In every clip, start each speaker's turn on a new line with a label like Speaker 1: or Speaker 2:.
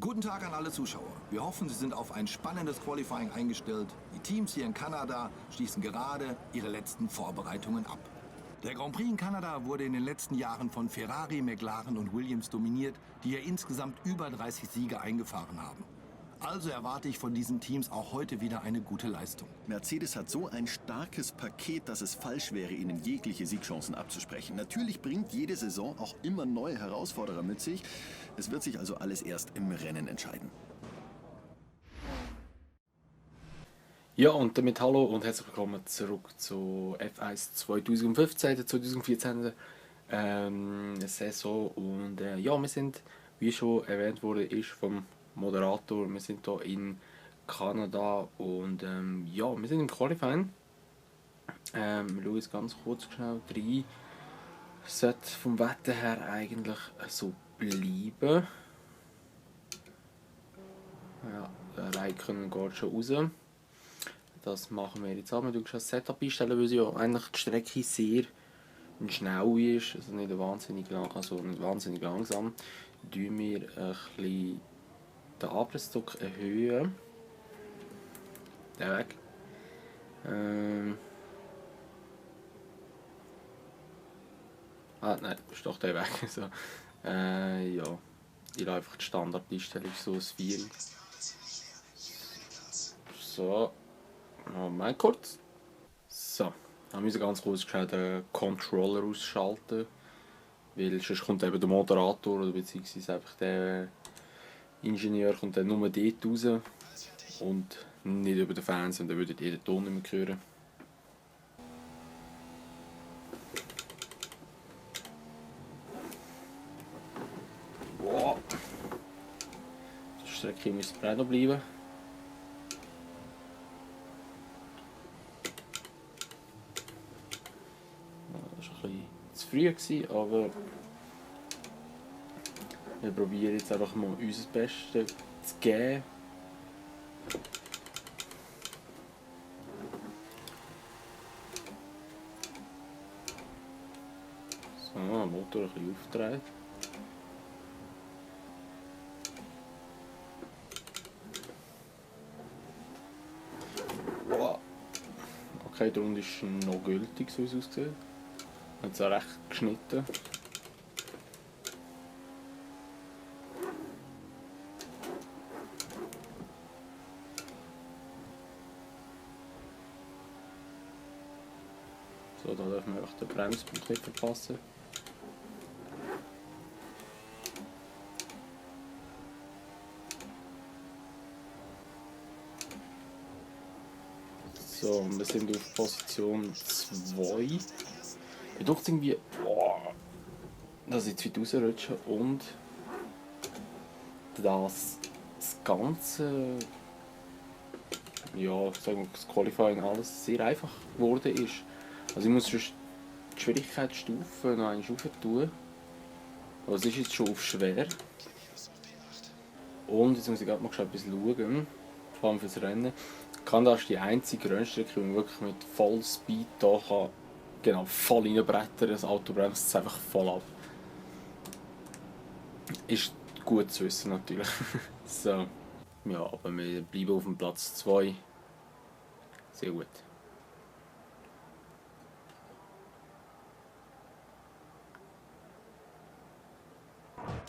Speaker 1: Guten Tag an alle Zuschauer. Wir hoffen, Sie sind auf ein spannendes Qualifying eingestellt. Die Teams hier in Kanada schließen gerade ihre letzten Vorbereitungen ab. Der Grand Prix in Kanada wurde in den letzten Jahren von Ferrari, McLaren und Williams dominiert, die hier insgesamt über 30 Siege eingefahren haben. Also erwarte ich von diesen Teams auch heute wieder eine gute Leistung.
Speaker 2: Mercedes hat so ein starkes Paket, dass es falsch wäre, ihnen jegliche Siegchancen abzusprechen. Natürlich bringt jede Saison auch immer neue Herausforderer mit sich. Es wird sich also alles erst im Rennen entscheiden.
Speaker 3: Ja, und damit hallo und herzlich willkommen zurück zu F1 2015, der 2014. Saison. Und ja, wir sind, wie schon erwähnt wurde, ist vom Moderator, wir sind hier in Kanada und ja, wir sind im Qualifying. Wir schauen jetzt ganz kurz schnell rein. Sollte vom Wetter her eigentlich so bleiben. Ja, der Raikkonen geht schon raus. Das machen wir jetzt an. Wir tun das Setup einstellen, weil ja eigentlich die Strecke sehr schnell ist, also nicht wahnsinnig langsam. Tun wir ein bisschen den Abrissdruck erhöhen. Der weg. Nein, ist doch der weg. So. Ja, ich lasse einfach die Standardeinstellung so ein 4. So. Moment kurz. So, dann müssen wir ganz kurz schnell den Controller ausschalten. Weil sonst kommt eben der Moderator oder beziehungsweise einfach der Ingenieur kommt dann nur dort raus und nicht über den Fernseher und dann würdet ihr den Ton nicht mehr hören. Wow. Die Strecke müsste breit noch bleiben. Zu früh gewesen, aber wir probieren jetzt einfach mal unser Bestes zu geben. So, den Motor ein bisschen aufdrehen. Wow. Okay, die Runde ist noch gültig, so wie es aussieht. Hat es auch recht geschnitten. So, da dürfen wir einfach den Bremspunkt nicht verpassen. So, wir sind auf Position 2. Ich dachte irgendwie, dass ich jetzt weit rausrutsche und dass das Ganze, ja, sagen wir, das Qualifying alles sehr einfach geworden ist. Also ich muss schon die Schwierigkeitsstufe noch einmal rauf tun. Also es ist jetzt schon auf schwer. Und jetzt muss ich gerade mal etwas schauen, vor allem fürs Rennen. Kanada ist die einzige Rennstrecke, wo man wirklich mit Vollspeed da kann, genau, voll reinbrettern, das Auto bremst es einfach voll ab. Ist gut zu wissen natürlich. So. Ja, aber wir bleiben auf dem Platz 2. Sehr gut.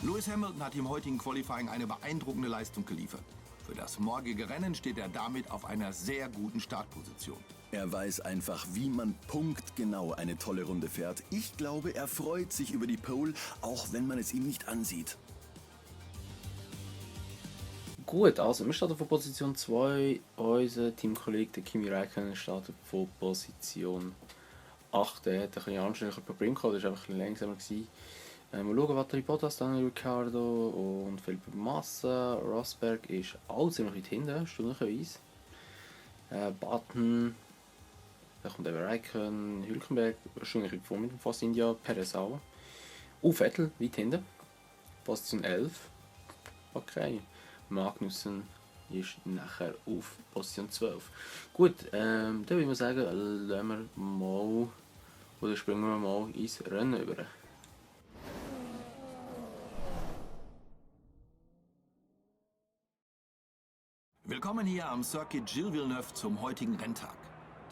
Speaker 1: Lewis Hamilton hat im heutigen Qualifying eine beeindruckende Leistung geliefert. Für das morgige Rennen steht er damit auf einer sehr guten Startposition.
Speaker 2: Er weiß einfach, wie man punktgenau eine tolle Runde fährt. Ich glaube, er freut sich über die Pole, auch wenn man es ihm nicht ansieht.
Speaker 3: Gut, also wir starten von Position 2. Unser Teamkollege der Kimi Räikkönen startet von Position 8. Er hat ein bisschen anständiger Problem gehabt, das war einfach ein bisschen langsamer. Wir schauen, Valtteri Bottas, Daniel Ricciardo und Felipe Massa. Rosberg ist auch ziemlich weit hinten, stündlicherweise. Button, da kommt eben Räikkönen, Hülkenberg, wahrscheinlich vor mit dem Force India, Perez auch. Vettel, weit hinten, Position 11. Okay, Magnussen ist nachher auf Position 12. Gut, dann würde ich sagen, lassen wir mal, oder springen wir mal ins Rennen über.
Speaker 1: Willkommen hier am Circuit Gilles Villeneuve zum heutigen Renntag.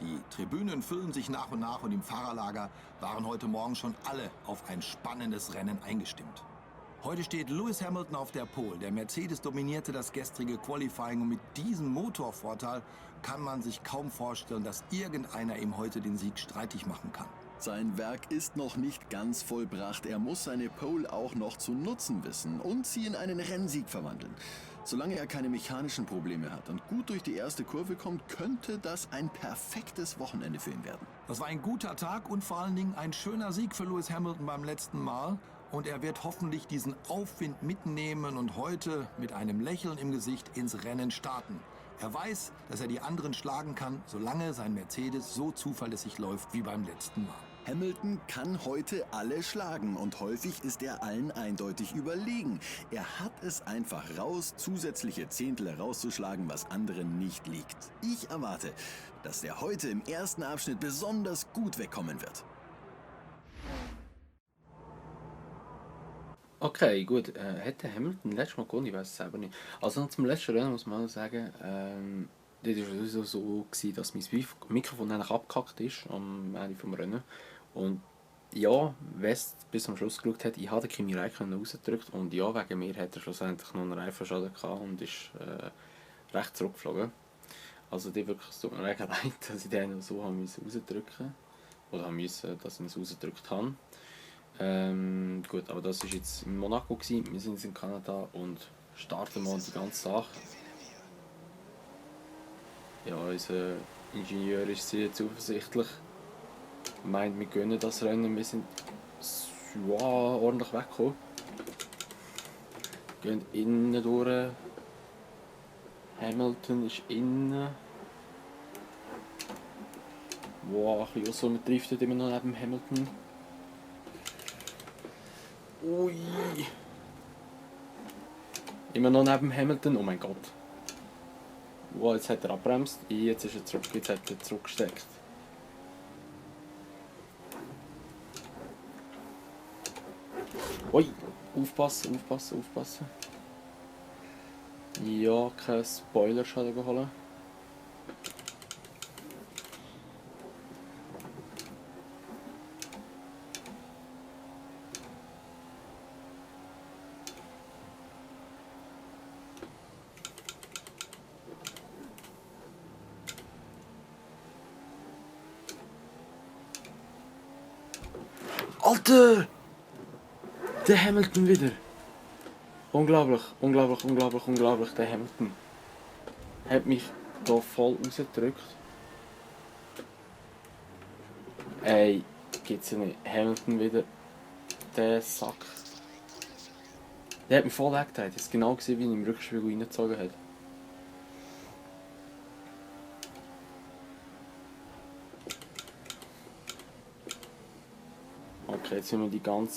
Speaker 1: Die Tribünen füllen sich nach und im Fahrerlager waren heute Morgen schon alle auf ein spannendes Rennen eingestimmt. Heute steht Lewis Hamilton auf der Pole. Der Mercedes dominierte das gestrige Qualifying und mit diesem Motorvorteil kann man sich kaum vorstellen, dass irgendeiner ihm heute den Sieg streitig machen kann.
Speaker 2: Sein Werk ist noch nicht ganz vollbracht. Er muss seine Pole auch noch zu nutzen wissen und sie in einen Rennsieg verwandeln. Solange er keine mechanischen Probleme hat und gut durch die erste Kurve kommt, könnte das ein perfektes Wochenende für ihn werden.
Speaker 1: Das war ein guter Tag und vor allen Dingen ein schöner Sieg für Lewis Hamilton beim letzten Mal. Und er wird hoffentlich diesen Aufwind mitnehmen und heute mit einem Lächeln im Gesicht ins Rennen starten. Er weiß, dass er die anderen schlagen kann, solange sein Mercedes so zuverlässig läuft wie beim letzten Mal.
Speaker 2: Hamilton kann heute alle schlagen und häufig ist er allen eindeutig überlegen. Er hat es einfach raus, zusätzliche Zehntel herauszuschlagen, was anderen nicht liegt. Ich erwarte, dass er heute im ersten Abschnitt besonders gut wegkommen wird.
Speaker 3: Okay, gut. Hätte Hamilton letztes Mal gewonnen? Ich weiß es selber nicht. Also zum letzten Rennen muss man sagen, das war sowieso so gewesen, dass mein Mikrofon eigentlich abgekackt ist am Ende des Rennen. Und ja, West bis zum Schluss geschaut hat, ich habe den Kimi Räikkönen rausgedrückt und ja, wegen mir hat er schlussendlich noch einen Reifenschaden gehabt und ist recht zurückgeflogen. Also die wirklich, es tut mir leid, dass ich den so rausdrücken musste. Oder musste, dass ich ihn rausgedrückt habe. Gut, aber das war jetzt in Monaco gewesen. Wir sind jetzt in Kanada und starten mal die ganze Sache. Ja, unser Ingenieur ist sehr zuversichtlich. Meint, wir gönnen das Rennen. Wir sind ja, ordentlich weggekommen. Gehen innen durch. Hamilton ist innen. Wow, ein bisschen so driftet immer noch neben Hamilton. Ui! Immer noch neben Hamilton, oh mein Gott. Wow, jetzt hat er abbremst, jetzt ist er zurück, jetzt hat er zurückgesteckt. Ui! Aufpassen, aufpassen, aufpassen. Ja, kein Spoiler-Schaden geholt. Alter! Der Hamilton wieder. Unglaublich, unglaublich, unglaublich, unglaublich. Der Hamilton hat mich da voll rausgedrückt. Ey, gibt's ja nicht. Hamilton wieder. Der Sack. Der hat mich voll weggetragen. Das ist genau gesehen, wie ihn im Rückspiegel reingezogen hat. Okay, jetzt müssen wir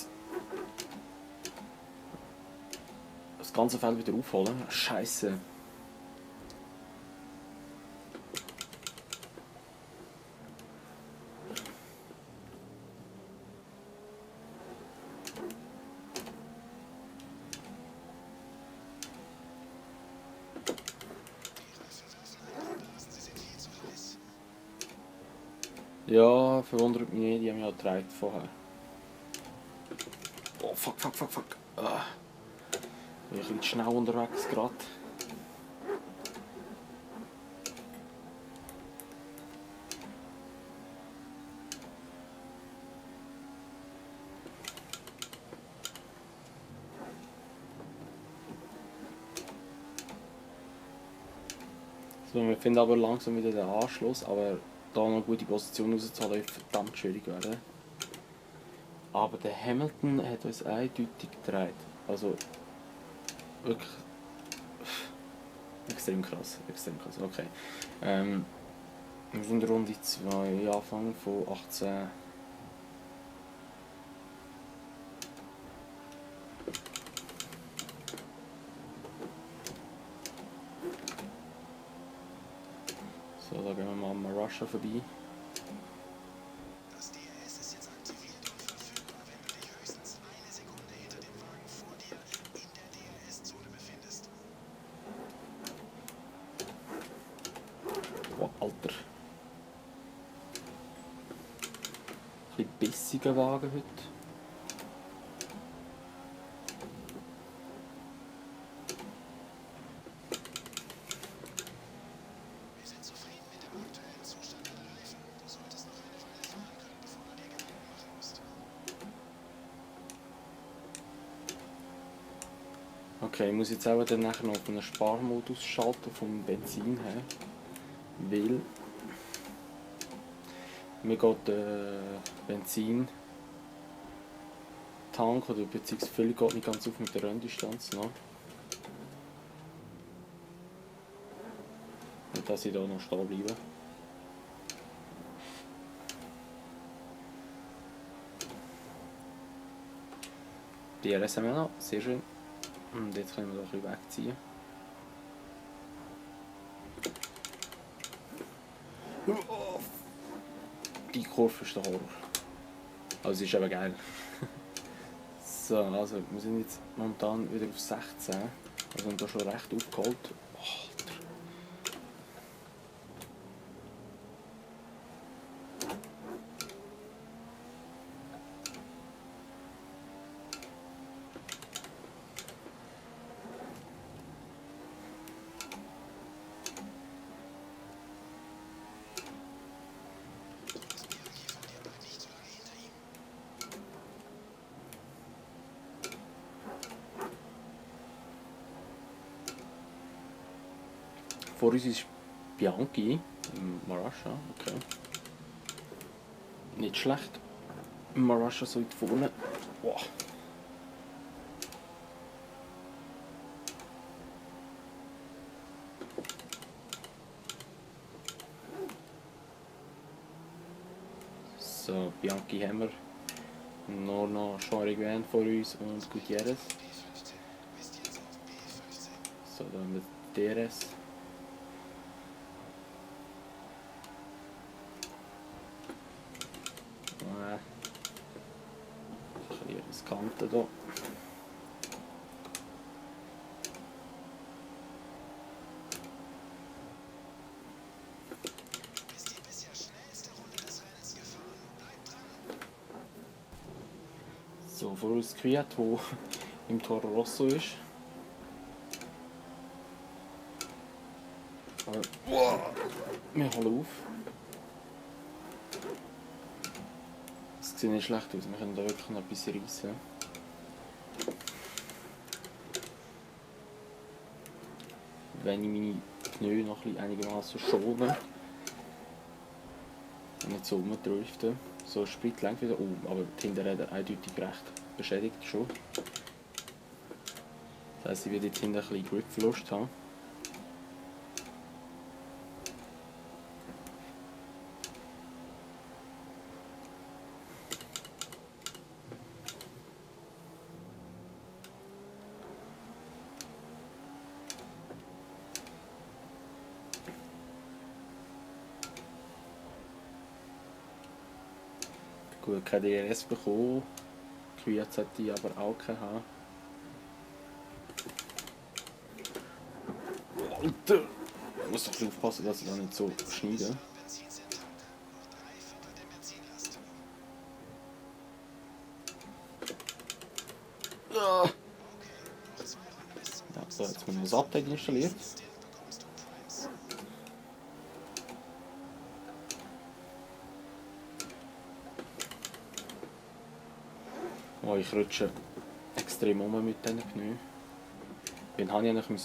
Speaker 3: das ganze Feld wieder aufholen. Scheiße. Ja, verwundert mich nicht, die haben ja getragen vorher. Oh, fuck, fuck, fuck, fuck. Ah. Ich bin ein bisschen schnell unterwegs gerade. So, wir finden aber langsam wieder den Anschluss, aber da noch eine gute Position rauszuholen, wird verdammt schwierig werden. Aber der Hamilton hat uns eindeutig gedreht. Also wirklich extrem krass, okay. Wir sind Runde 2, Anfang von 18. So, da gehen wir mal am Russia vorbei.
Speaker 4: Das DRS ist jetzt aktiviert und verfügbar, wenn du dich höchstens eine Sekunde hinter dem Wagen vor dir in der DRS-Zone befindest.
Speaker 3: grusiger Wagen heute.
Speaker 4: Wir sind zufrieden mit dem aktuellen Zustand der Reifen. Du solltest noch eine Weile fahren können, bevor du dir Gedanken machen musst.
Speaker 3: Okay, ich muss jetzt auch dann nachher noch auf einen Sparmodus schalten vom Benzin her. Weil mir geht der Benzintank oder beziehungsweise Füllung geht nicht ganz auf mit der Renndistanz noch. Und dass ich da noch stehen bleibe. Die RS haben wir noch, sehr schön. Und jetzt können wir da ein bisschen wegziehen. Die Kurve ist der Horror. Also ist aber geil. So, also wir sind jetzt momentan wieder auf 16. Also haben da schon recht aufgeholt. Alter. Vor uns ist Bianchi im Marasha, okay. Nicht schlecht. Im Marasha so weit vorne. Wow. So, Bianchi haben wir. Nur noch Jean-Reguin vor uns und Gutierrez. So, dann haben wir DRS. Ein bisschen riskanter hier.
Speaker 4: Bist die bisher schnellste Runde des Rennens gefahren. Bleib dran.
Speaker 3: So, vor uns Kwiat, wo im Toro Rosso ist. Aber, wir holen auf. Es sieht nicht schlecht aus, wir können da wirklich noch etwas reissen. Wenn ich meine Pneu noch ein bisschen einigermaßen schone und nicht so rumdrifte. So Sprit lenkt wieder um, aber die Hinterräder eindeutig recht beschädigt schon. Das heisst, ich werde jetzt hinten ein bisschen Gripverlust haben. Gut, kein DRS bekommen. Kwiat sollte ich aber auch keinen haben. Alter! Ich muss doch ein bisschen aufpassen, dass ich da nicht so schneide.
Speaker 4: Benzin sind Tank. Noch 3/4 der Benzinlast.
Speaker 3: Ja,
Speaker 4: Okay, noch 2 Runden bis zum
Speaker 3: so, jetzt haben wir das Update installiert.
Speaker 4: Stint bekommst du Primes.
Speaker 3: Oh, ich rutsche extrem um mit diesen Pneu. Dann habe ich eigentlich mein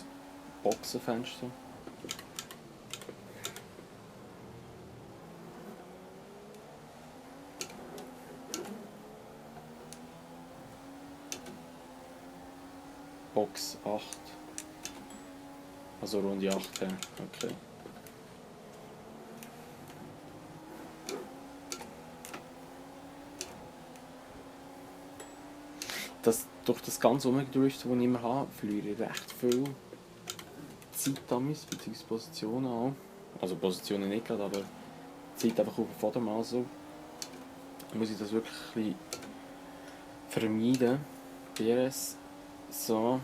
Speaker 3: Boxenfenster. Box 8. Also Runde 8, ja. Okay. Durch das ganze Umgedrift, das ich immer habe, verliere ich recht viel Zeit damit, beziehungsweise Positionen auch. Also Positionen nicht gerade, aber Zeit einfach auf dem Vordermann so. Muss ich das wirklich ein bisschen vermeiden. DRS. So.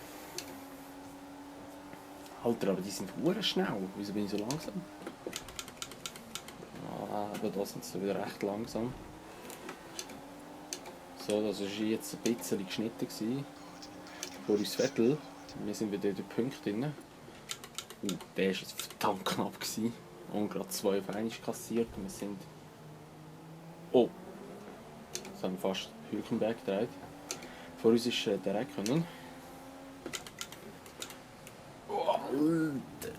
Speaker 3: Alter, aber die sind verdammt schnell. Wieso bin ich so langsam? Ah, aber da sind sie wieder recht langsam. So, das war jetzt ein bisschen geschnitten gewesen. Vor uns Vettel. Wir sind wieder in den Punkten drin. Der war jetzt verdammt knapp gewesen. Und gerade 2 auf einmal kassiert. Und wir sind... Oh! Jetzt haben wir fast Hülkenberg gedreht. Vor uns ist der Räikkönen. Oh, Alter!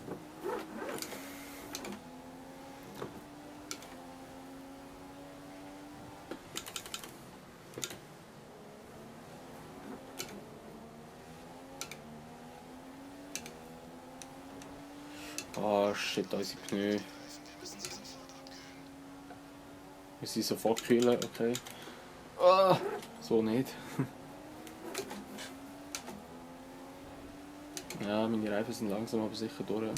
Speaker 3: Ah, shit, unsere Pneu. Wir sind sofort kühlen, okay. Ah, so nicht. Ja, meine Reifen sind langsam aber sicher durch.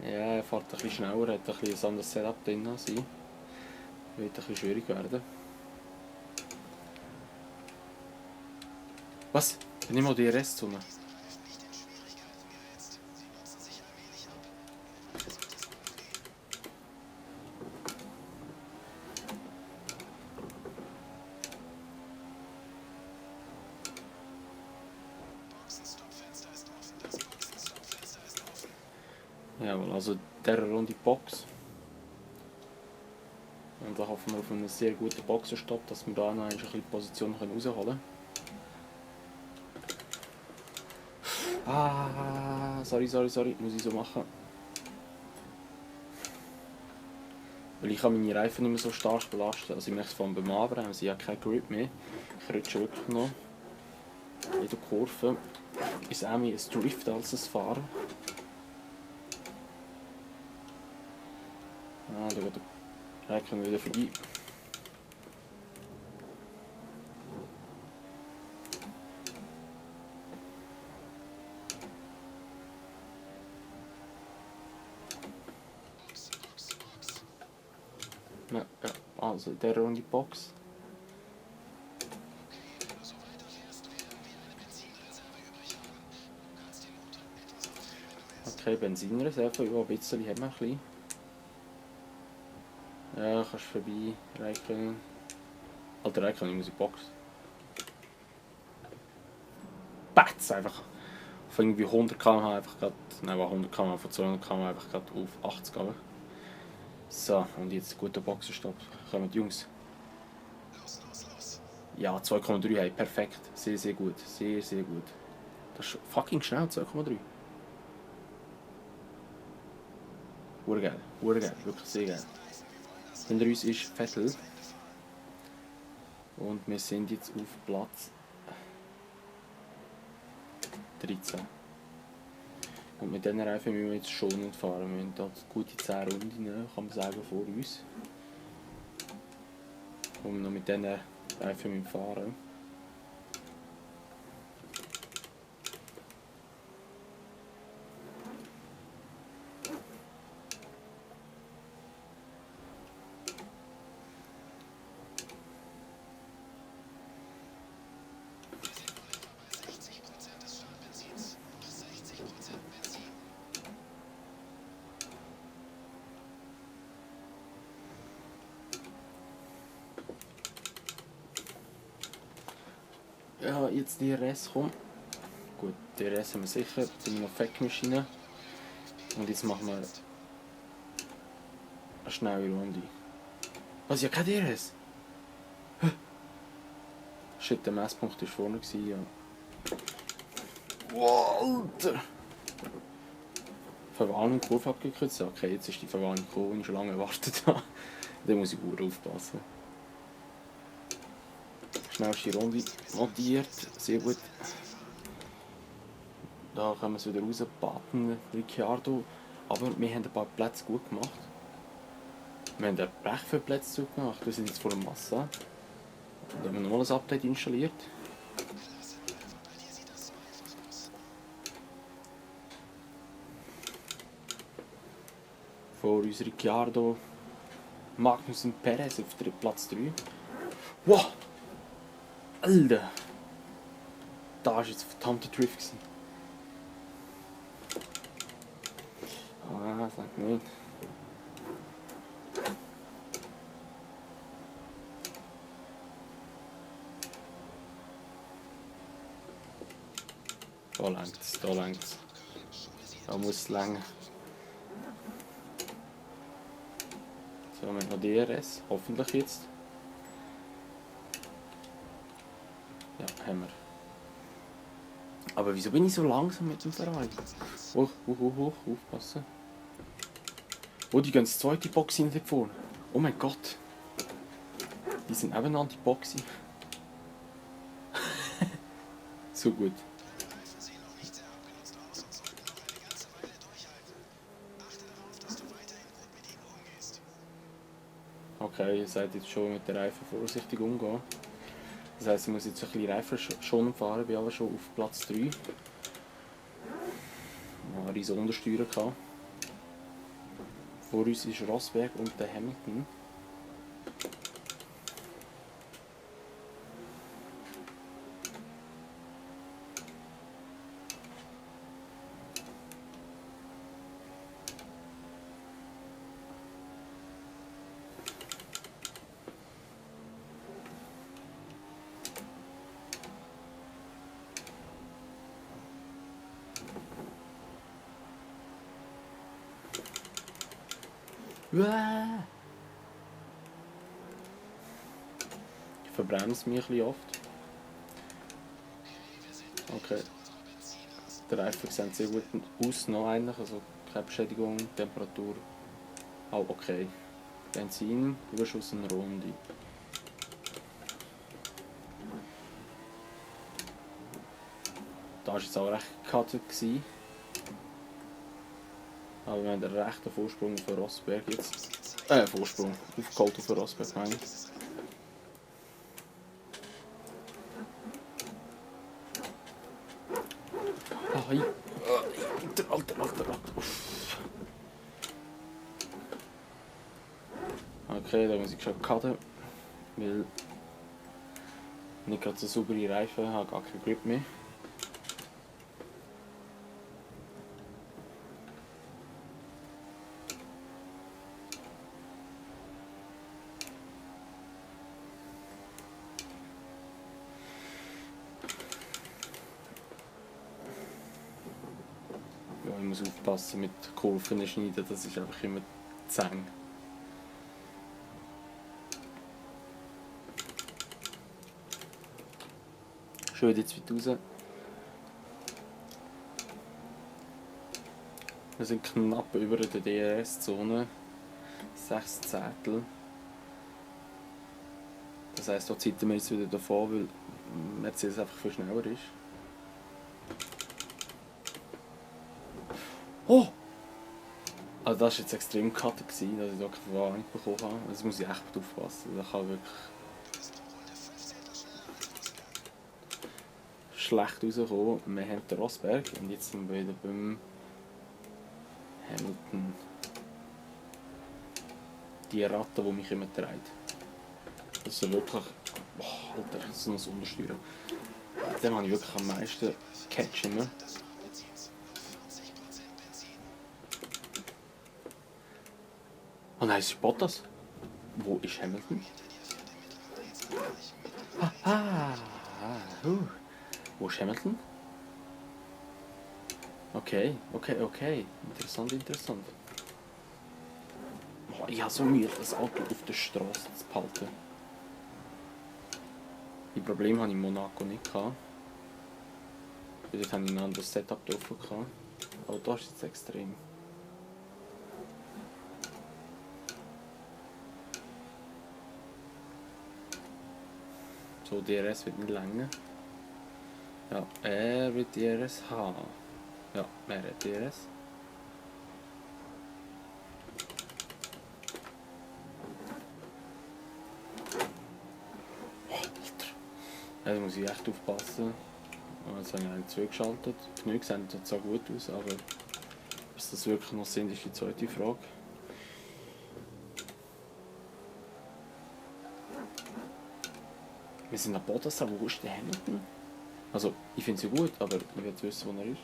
Speaker 3: Ja, er fährt ein bisschen schneller, hat ein bisschen ein anderes Setup drin als ich. Wird ein bisschen schwierig werden. Was? Bin ich mal DRS-Zone? Jawohl, also dieser Runde Box. Und da hoffen wir auf einen sehr guten Boxenstopp, dass wir da noch ein bisschen Position rausholen können. Ah, sorry, muss ich so machen. Weil ich kann meine Reifen nicht mehr so stark belasten. Also ich möchte vor allem beim Anbremsen, ich habe keinen Grip mehr. Ich rutsche wirklich noch. In der Kurve ist auch mehr ein Drift als ein Fahren. Ah, da geht der Räikkönen wieder vorbei. Ja, also in dieser Runde Box. Okay, Benzinreserve, ja, ein bisschen haben wir ein bisschen. Ja, kannst vorbei, Räikkönen. Alter Räikkönen, ich muss in die Box. Batz! Einfach von irgendwie 100 km/h einfach gerade, nein, 100 km/h von 200 km/h einfach gerade auf 80 km. So, und jetzt guter Boxenstopp. Kommen die Jungs. Ja, 2,3, hey, perfekt. Sehr, sehr gut. Sehr, sehr gut. Das ist fucking schnell, 2,3. Urgeil, urgeil, wirklich sehr geil. Hinter uns ist Vettel. Und wir sind jetzt auf Platz 13. Und mit diesen Reifen müssen wir jetzt schonend fahren. Wir haben da gute 10 Runden, kann man sagen, vor uns. Und wir noch mit diesen Reifen fahren. Ja, jetzt DRS kommt. Gut, DRS haben wir sicher. Jetzt sind wir noch Feckmaschine. Und jetzt machen wir eine schnelle Runde. Was? Ja, kein DRS? Hä? Shit, der Messpunkt war vorne, ja. Wow, Alter! Verwarnung, Kurve abgekürzt. Okay, jetzt ist die Verwarnung gekommen, die ich schon lange erwartet habe. Da muss ich gut aufpassen. Schnellste Runde montiert, sehr gut. Da können wir es wieder rausbaten, Ricciardo. Aber wir haben ein paar Plätze gut gemacht. Wir haben recht viele Plätze zugemacht. Wir sind jetzt vor dem Massa. Da haben wir nochmal ein Update installiert. Vor uns Ricciardo, Magnussen, Perez auf Platz 3. Wow! Alter! Da war jetzt ein verdammter Drift. Ah, sag nicht. Da längt's, da längt's. Da muss es länger. So, wir haben noch DRS, hoffentlich jetzt. Ja, haben wir. Aber wieso bin ich so langsam mit dem Ferrari? Hoch, aufpassen. Oh, die gehen ins zweite Box rein dort vorne. Oh mein Gott. Die sind nebeneinander, die Boxy. So gut.
Speaker 4: Reifen sehen noch nicht sehr abgenutzt aus und sollten noch eine ganze Weile durchhalten. Achte darauf, dass du weiterhin gut mit ihnen umgehst.
Speaker 3: Okay, ihr seid jetzt schon mit den Reifen vorsichtig umgehen. Das heisst, ich muss jetzt ein bisschen Reifen schon fahren, bin aber schon auf Platz 3. Ich hatte eine riesige Untersteuer. Vor uns ist Rosberg und der Hamilton. Ich verbremse mich ein bisschen oft. Okay. Der Reifen sieht sehr gut aus noch eigentlich, also keine Beschädigung, Temperatur auch okay. Benzin, Überschuss in Runde. Da war es auch recht gecuttet. Aber wir haben einen rechten Vorsprung auf Rosberg jetzt. Vorsprung. Aufgeholt auf Rosberg, meine ich. Ah, hey. Alter. Okay, da muss ich schon cutten. Weil nicht gerade so saubere Reifen, habe gar keinen Grip mehr. Ja, ich muss aufpassen mit Kurven schneiden, das ist einfach immer zu eng. Schön jetzt weit raus. Wir sind knapp über der DRS-Zone. 6 Zehntel. Das heisst, da zieht wir jetzt wieder davon, weil Mercedes einfach viel schneller ist. Oh! Also das war jetzt extrem gecuttet, dass ich da keine Warnung bekommen habe. Also muss ich echt aufpassen. Da kann wirklich schlecht rauskommen. Wir haben den Rosberg und jetzt sind wir wieder beim Hamilton. Die Ratte, die mich immer trägt. Das ist wirklich... Oh, Alter, das ist noch so Untersteuern. Dem habe ich wirklich am meisten Catch immer. Oh nein, es ist Bottas. Wo ist Hamilton? Wo ist Hamilton? Okay. Interessant. Oh, ich habe so Mühe, das Auto auf der Straße zu behalten. Die Probleme hatte ich in Monaco nicht. Dort hatte ich ein anderes Setup drauf. Aber da ist es jetzt extrem. So, DRS wird nicht länger. Ja, er wird DRS haben. Ja, er hat DRS. Ja, da muss ich echt aufpassen. Jetzt habe ich einen zugeschaltet. Die Pneu sehen jetzt so gut aus, aber was das wirklich noch sind, ist die zweite Frage. Wir sind am Bottas, wo ist der Hamilton? Also, ich finde es ja gut, aber ich will wissen, wo er ist.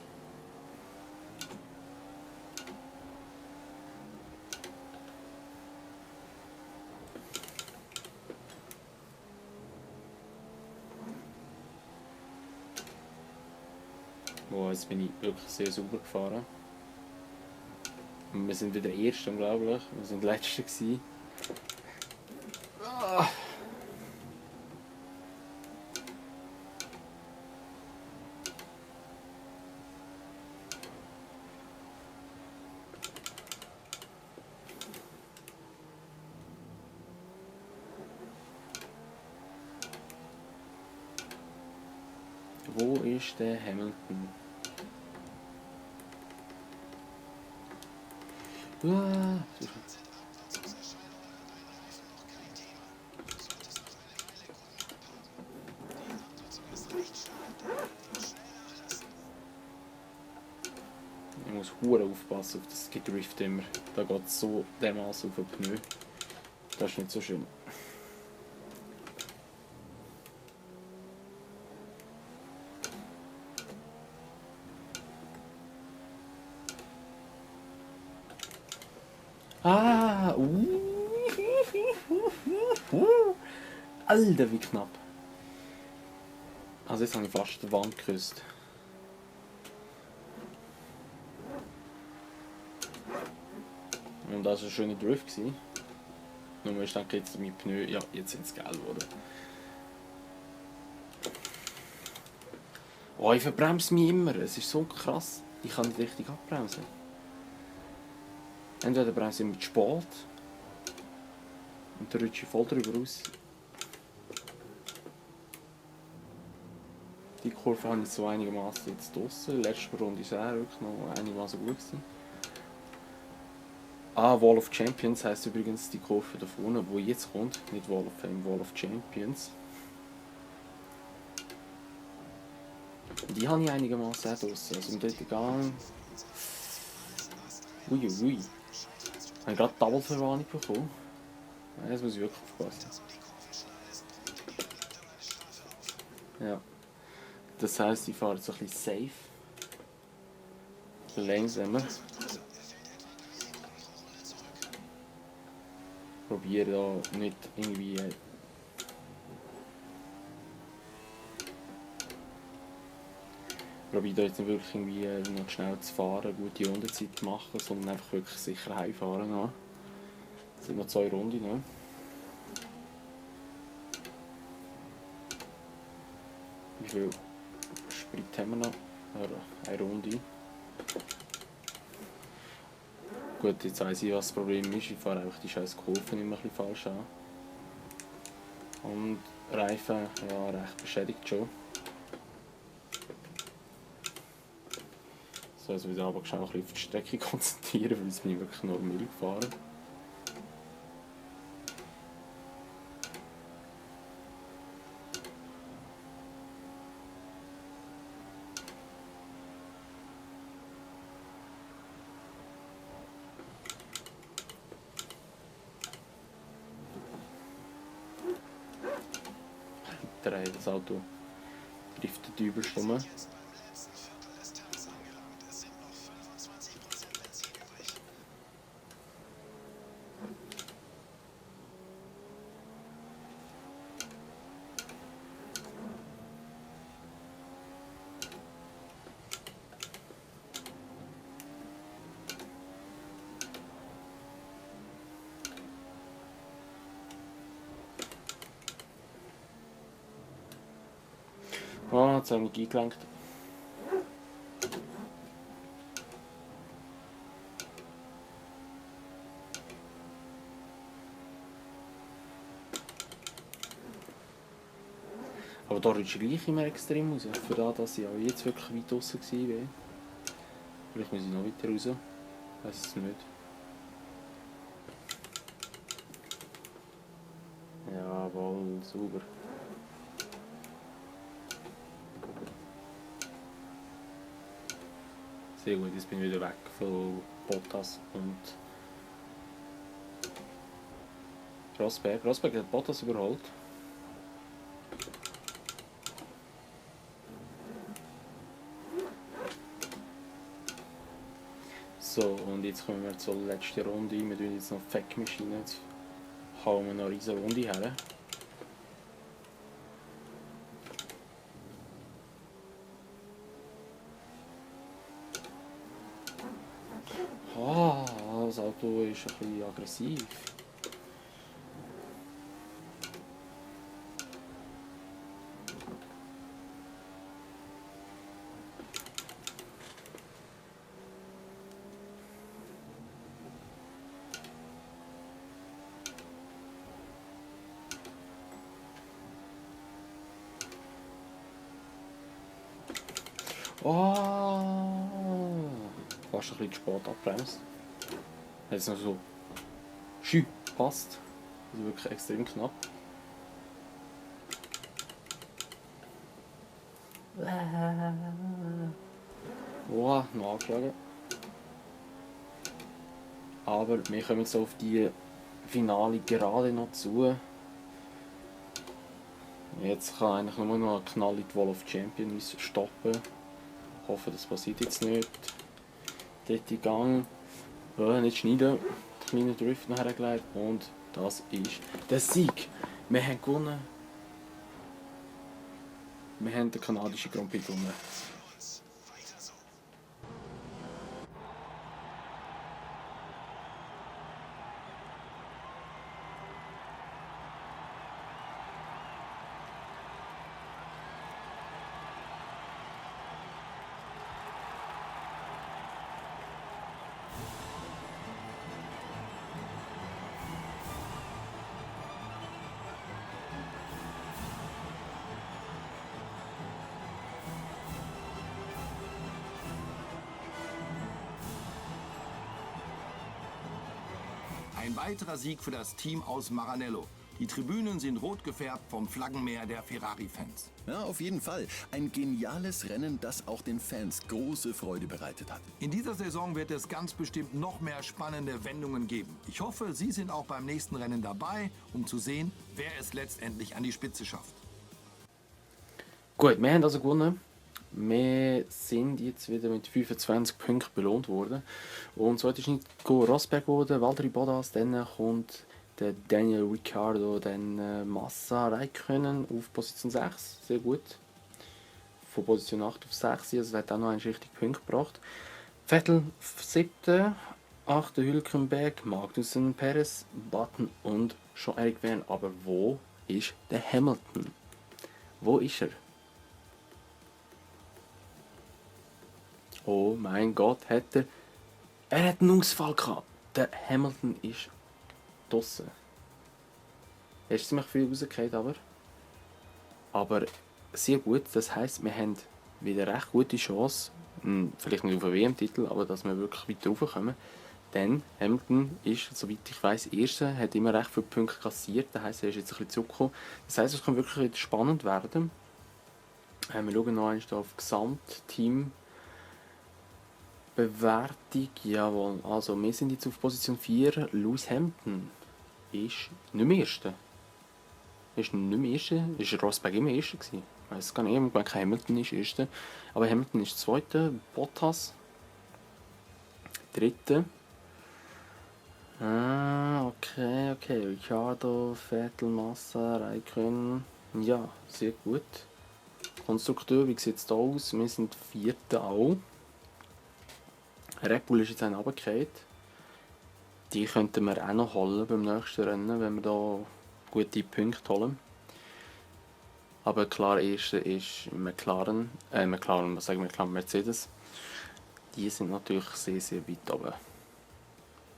Speaker 3: Wow, jetzt bin ich wirklich sehr sauber gefahren. Und wir sind wieder Erste, unglaublich. Wir sind Letzte gewesen. Ah. Wo ist der Hamilton? Ah, ich muss hure aufpassen auf das Gedrift immer. Da geht es so dermaßen auf den Pneu. Das ist nicht so schön. Ah! Alter, wie knapp. Also jetzt habe ich fast die Wand geküsst. Und das war ein schöner Drift. Nur ich denke jetzt mit Pneu, ja, jetzt sind es geil geworden. Oh, ich verbremse mich immer, es ist so krass. Ich kann nicht richtig abbremsen. Entweder bremse ich mit Spalt und dann rutsche ich voll drüber raus. Die Kurve habe ich so einigermaßen jetzt draussen. Letzte Runde war es wirklich noch einigermaßen gut gewesen. Ah, Wall of Champions heisst übrigens die Kurve da vorne, wo jetzt kommt. Nicht Wall of Fame, Wall of Champions. Die habe ich einigermaßen auch draussen. Also im dritten Gang. Uiuiui. Ich habe gerade Doppelverwarnung bekommen. Jetzt muss ich wirklich aufpassen. Ja. Das heisst, ich fahre jetzt ein bisschen safe. Langsamer. Probiere da nicht irgendwie. Probiere da jetzt nicht wirklich irgendwie noch schnell zu fahren, gute Rundenzeit zu machen, sondern einfach wirklich sicher heimfahren. Noch. Es sind noch 2 Runden. Ne? Wie viel Sprit haben wir noch? Eine Runde. Gut, jetzt weiss ich, was das Problem ist. Ich fahre einfach die scheiß Kurven immer ein bisschen falsch an. Und Reifen, ja, recht beschädigt schon. So, also wieder aber schnell ein bisschen auf die Strecke konzentrieren, weil jetzt bin ich wirklich normal gefahren. Das Auto driftet übelst rum. Ah, jetzt habe ich eingelenkt. Aber da rutsche ich gleich immer extrem raus. Für das, dass ich auch jetzt wirklich weit draussen war. Vielleicht muss ich noch weiter raus. Ich weiss es nicht. Jawohl, sauber. Sehr gut, jetzt bin ich wieder weg von Bottas und Rosberg. Rosberg hat Bottas überholt. So, und jetzt kommen wir zur letzten Runde. Wir tun jetzt noch die Fackmaschine. Jetzt hauen wir noch eine riesige Runde her. Auto ist ein bisschen aggressiv. Oh! Fast ein bisschen zu spät abbremst. Hat es noch so schü passt. Also wirklich extrem knapp. Oh, noch angeschlagen. Aber wir kommen jetzt auf die finale Gerade noch zu. Jetzt kann eigentlich nur noch ein Knall in die Wall of Champions stoppen. Ich hoffe, das passiert jetzt nicht. Dort in Gang. Nicht schneiden. Den kleinen Drift noch hergelegt. Und das ist der Sieg. Wir haben gewonnen. Wir haben den kanadischen Grand Prix gewonnen.
Speaker 1: Ein weiterer Sieg für das Team aus Maranello. Die Tribünen sind rot gefärbt vom Flaggenmeer der Ferrari-Fans.
Speaker 2: Ja, auf jeden Fall. Ein geniales Rennen, das auch den Fans große Freude bereitet hat.
Speaker 1: In dieser Saison wird es ganz bestimmt noch mehr spannende Wendungen geben. Ich hoffe, Sie sind auch beim nächsten Rennen dabei, um zu sehen, wer es letztendlich an die Spitze schafft.
Speaker 3: Gut, wir haben also gewonnen. Wir sind jetzt wieder mit 25 Punkten belohnt worden. Und so ist Nico Rosberg geworden, Valtteri Bottas, dann kommt der Daniel Ricciardo, dann Massa Räikkönen auf Position 6, sehr gut. Von Position 8 auf 6, also hat auch noch einen richtigen Punkt gebracht. Vettel 7., 8. Hülkenberg, Magnussen, Perez, Button und schon Eric Vergne. Aber wo ist der Hamilton? Wo ist er? Oh mein Gott, er hat einen Unfall gehabt. Der Hamilton ist draussen. Er ist ziemlich viel rausgefallen, aber sehr gut. Das heisst, wir haben wieder recht gute Chance, vielleicht nicht auf einen WM-Titel, aber dass wir wirklich weiter raufkommen. Denn Hamilton ist, soweit ich weiss, Erster, hat immer recht viele Punkte kassiert. Das heisst, er ist jetzt ein bisschen zurückgekommen. Das heisst, es kann wirklich wieder spannend werden. Wir schauen noch einmal auf Gesamtteam. Bewertung, jawohl. Also wir sind jetzt auf Position 4. Lewis Hamilton ist nicht mehr Erster. Ist nicht mehr Erster. Ist Rosberg immer Erster gewesen? Ich weiss gar nicht, ich glaube Hamilton ist Erster. Aber Hamilton ist Zweiter. Bottas Dritter. Okay. Ricciardo, Vettel, Massa, Räikkönen. Ja, sehr gut. Konstrukteur, wie sieht es da aus? Wir sind Vierter auch. Red Bull ist jetzt einen runtergefallen. Die könnten wir auch noch holen beim nächsten Rennen, wenn wir da gute Punkte holen. Aber klar, erster ist Mercedes. Die sind natürlich sehr, sehr weit oben.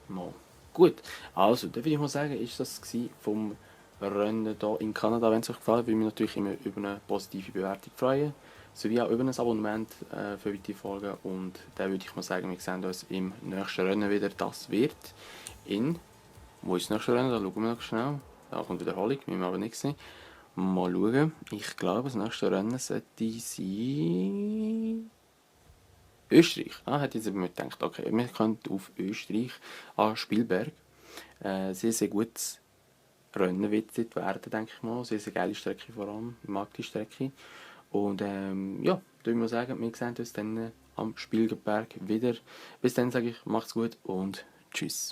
Speaker 3: Mal. Gut, also, dann würde ich mal sagen, ist das vom Rennen hier in Kanada. Wenn es euch gefällt, würde ich mich natürlich immer über eine positive Bewertung freuen. Sowie auch über ein Abonnement für weitere Folgen. Und dann würde ich mal sagen, wir sehen uns im nächsten Rennen wieder. Das wird wo ist das nächste Rennen? Da schauen wir noch schnell. Da kommt Wiederholung, wir haben aber nicht gesehen. Mal schauen. Ich glaube, das nächste Rennen sollte sein Österreich. Hätte ich jetzt mir gedacht, okay, wir können auf Österreich an Spielberg. Sehr, sehr gutes Rennen wird dort werden, denke ich mal. Sehr, sehr geile Strecke vor allem. Ich mag die Strecke. Und ja, würde ich sagen, wir sehen uns dann am Spielberg wieder. Bis dann sage ich, macht's gut und tschüss.